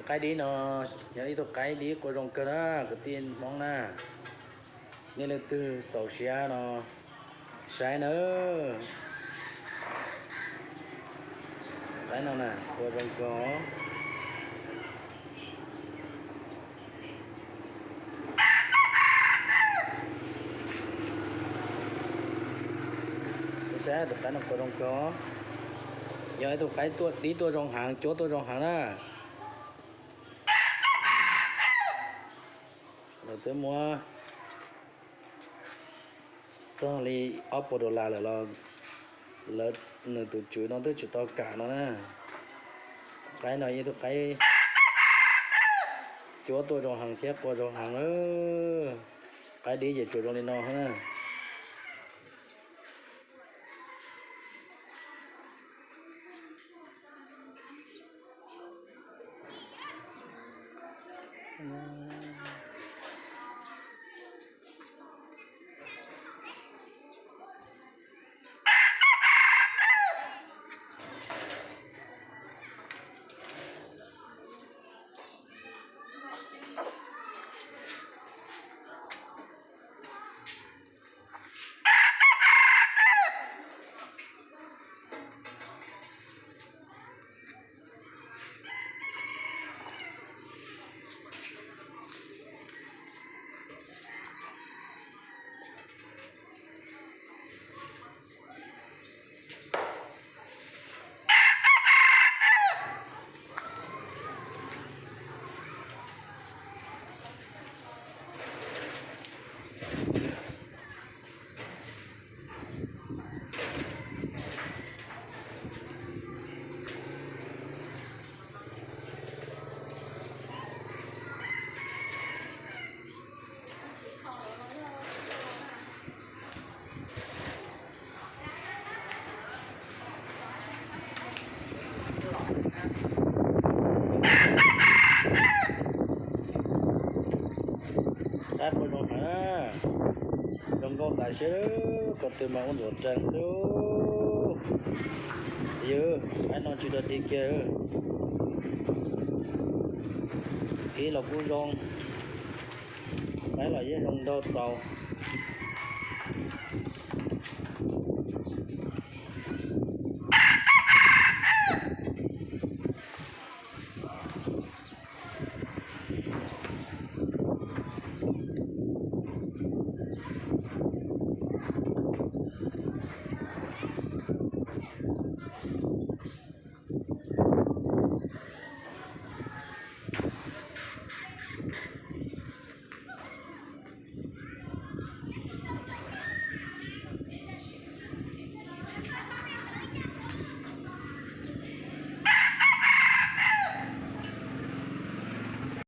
Qaib dib no yog ib tug qaib dib qua zoo kawg na kwv tij Hmoob na. Nej leej twg txaus siab no saib nawb. Qaib no na qua zoo kawg. Saib tus qaib no qua zoo kawg. Yog ib tug qaib tuaj dib tuaj zoo heev, cuab tuaj zoo heev na. Lawv twb muab txog li ob puas dollar lawm los lawv, nws tus tswv no twb tsis tau kam no na. Qaib no ib tug qaib cuab tuaj zoo heev thiab qua zoo heev lawm. Qaib dib ces tsuas zoo li no na. Qaib qua zoo heev na, zoo nkauj tas siab, qhov twg mas ua ntxuav rees xwb. Yog qaib no tsis dog dig kiag, ib los kuj zoo, qaib los yeej zoo nraug txaus.